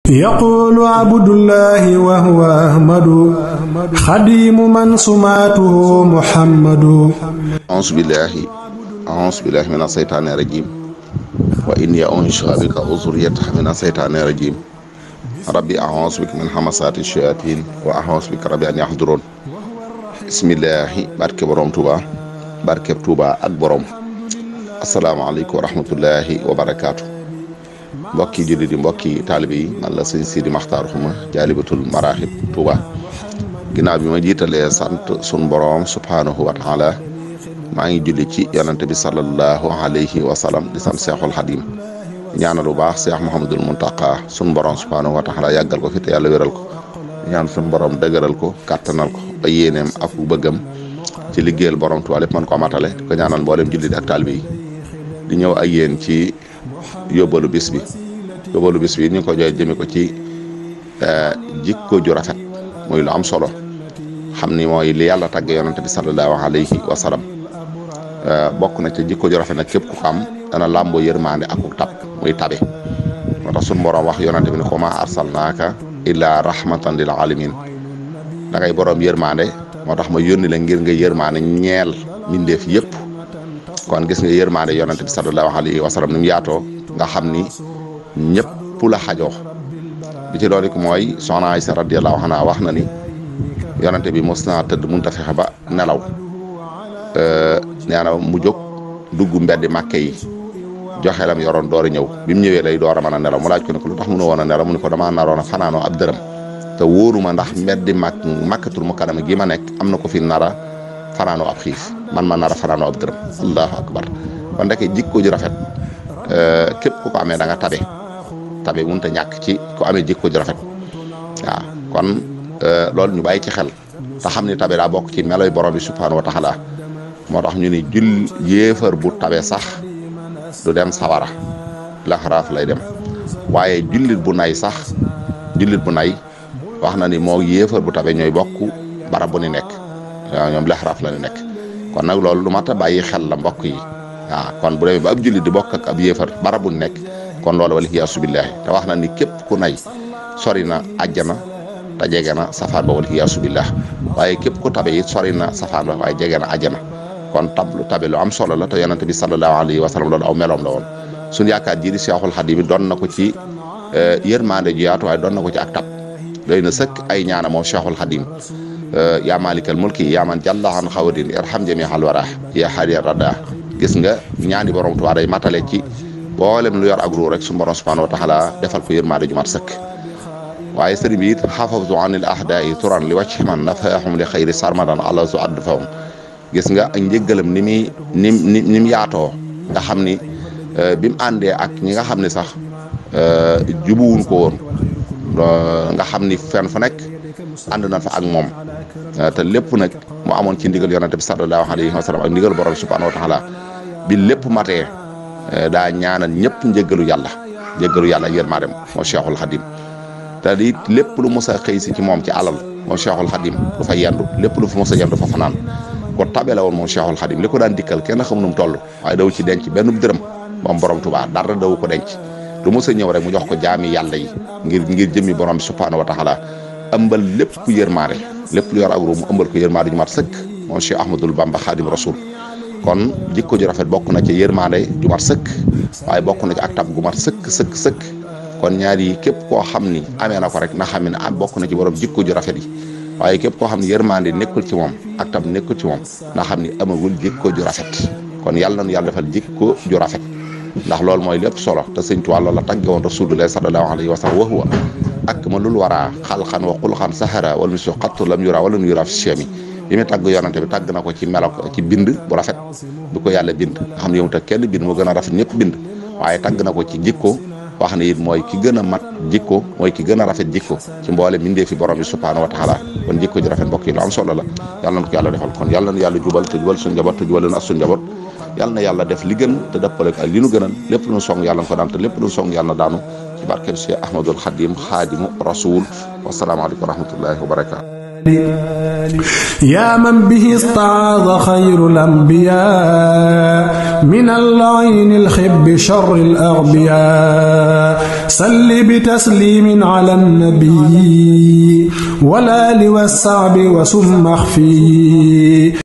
يقول عبد الله وهو أحمد خديم من سماته محمد. أعوذ بالله من الشيطان الرجيم وإني أنشأ بك وذريتها من الشيطان الرجيم ربي أعوذ بك من همزات الشياطين وأعوذ بك ربي أن يحضرون. بسم الله barke borom Touba barke Touba ak borom. asalaamaaleykum wa rahmatullahi wa barakaatu. mbokki jullit yi mbokki taalibe yi man la sëñ Sidi Maxtaar Xuma jaalibatul maraaxib Touba. ginnaaw bi ma jiitalee sant sun borom subhaanahu wa taala maa ngi julli ci yonante bi sallallahu alayhi wa sallam di sant Seexul Xadim ñaanal bu baax Seex Muhammadul Muntaqa sun borom subhaanahu wa taala yàggal ko fi te yàlla wéral ko ñaan sun borom dëgëral ko kàttanal ko ba yéeneem ak bëggam ci liggéeyal borom Touba lépp mën ko matale di ko ñaanal mboolem jullit ak taalibe yi di ñëw ak yéen ci yóbbalu bis bi ñu ko joxe jëme ko ci jikko ju rafet muy lu am solo xam ni mooy li yàlla tagge yonante bi sallallahu alayhi wa sallam bokk na ci jikko ju rafet nag képp ku ko am dana làmboo yërmande ak tab muy tabe moo tax sunu borom wax yonante bi ne ko ma arsalnaaka illa rahmatan lil alamin da ngay borom yërmande moo tax ma yónni la ngir nga yërmande ñeel mbindeef yëpp. kon gis nga yërmande yonante bi sallallahu alayhi wa sallam ni mu yaatoo nga xam ni ñëpp la xajoo bi ci loolu ko mooy soxna Aysa radiyallahu anha wax na ni yonante bi mos naa tëdd mënut a fexe ba nelaw nee na mu jóg dugg mbeddi Màkke yi joxe lam yoroon door a ñëw bi mu ñëwee lay door a mën a nelaw mu laaj ko ne ko lu tax mënoo woon a nelaw mu ne ko damaa naroon a fanaanoo ab dërëm te wóoruma ndax mbeddi Makkatul Mukarrama gi ma nekk am na ko fi nara fanaanoo ab xiif man ma nar a fanaanoo ab dërëm allahu akbar. kon ndeke jikko ju rafet képp ku ko amee da nga tabe mënut a ñàkk ci ku amee jikko ju rafet waaw kon loolu ñu bàyyi ci xel te xam ni tabe daa bokk ci meloy borom bi subhaanahu wa taala moo tax ñu ni yéefar bu tabe sax du dem sawara laxaraaf lay dem waaye jullit bu nay wax na ni moo yéefar bu tabe ñooy bokk barab bu ni nekk waaw ñoom laxaraaf la ñu nekk kon nag loolu lu mat a bàyyi xel la mbokk yi waaw kon bu demee ba ab jullit di bokk ak ab yéefar barab bu ni nekk kon loolu wala hiyaasu billaahi te wax na ni képp ku nay sori na àjjana te jege na safaan ba wala hiyaasu billaahi waaye képp ku tabe it sori na safaan ba waaye jege na àjjana kon tabe lu am solo la te yonante bi sallallahu alayhi wa sallam loolu aw meloom la woon suñu yaakaar ji di Seexul Xadiim doon na ko ci yërmande ju yaatu waaye doon na ko ci ak tab doy na sëkk ay ñaana moom Seexul Xadiim yaa maalikal mulki yaa man jalla an xawadin irham jami'al wara yaa xaadiya rada gis nga ñaani borom Tuubaa day matale ci boolem lu yor ak ruu rek su borom subhaanahu wa taala defal ko yërmande ju mat sëkk waaye sëriñ bi it xafawtu anil ahdaai turan li wàcc man nafaahum li xayri sarmadan ala su add fawum gis nga ak njëggalam ni mu yaatoo nga xam ni bi mu àndee ak ñi nga xam ne sax jubuwuñ ko woon nga xam ni fenn fu nekk ànd na fa ak moom te lépp nag mu amoon ci ndigal yonante bi sallallahu alayhi wa sallam ak ndigal borom subhanahu wa taala bi lépp matee daa ñaanal ñëpp njëggalu yàlla yërmaandem moo Cheikhul Khadim te it lépp lu mos a xëy si ci moom ci alal moo Cheikhul Khadim du fa yendu lépp lu fa mos a yendu fa fanaan ko tabe la woon moom Cheikhul Khadim li ko daan dikkal kenn xamu nu mu toll waaye daw ci denc benn dërëm moom borom Tuubaa dara daw ko denc lu mos a ñëw rek mu jox ko jaami yàlla yi ngir jëmmi borom bi subhaanahu wa taala ëmbal lépp ku yërmaande lépp lu yor ak mu ëmbal ko yërmaande ju mat sëkk moom Cheikh Ahmadul Bamba Xaadim Rasul kon jikko ju rafet bokk na ci yërmaande ju mat sëkk waaye bokk na ci ak tab gu mat sëkk kon ñaar yi képp koo xam ni amee na ko rek na xam ne bokk na ci borom jikko ju rafet yi waaye képp koo xam ne yërmande nekkul ci moom ak tam nekkul ci moom na xam ni amagul jikko ju rafet kon yàlla nañu yàlla defal jikko ju rafet ndax loolu mooy lépp solo te sëñ Tuubaa loolu la tàgge woon rasulullah sallallahu alayhi wa sallam wa huwa akmalul wara xalxan wa xulxan sahara wala misu xattu lam yura wala nu yura fi chemi bi mu tàgg yonante bi tàgg na ko ci melo ci bind bu rafet bu ko yàlla bind nga xam ne yow te kenn bind moo gën a rafet ñëpp bind waaye tàgg na ko ci jikko wax ne it mooy ki gën a mat jikko mooy ki gën a rafet jikko ci mboole mindee fi borom bi subhaanahu wa taala kon jikko ji rafet mbokk yi lu am solo la yàlla na ko yàlla defal kon yàlla na yàlla jubal te jubal suñu njaboot te jubal leen ak suñu njaboot yàlla na yàlla def li gën te dëppale ak li nu gënal lépp lu nu song yàlla na ko daan te lépp lu nu song yàlla na daanu ci barkeb Cheikh Ahmadul Khadim Khadimu Rasul wasalaamaaleykum wa rahmatullahi wa barakaatu يا من به استعاذ خير الأنبياء من اللعين الخب شر الأغبياء salli bi taslimin ala nabi wal ali was sahbi wa summa xfi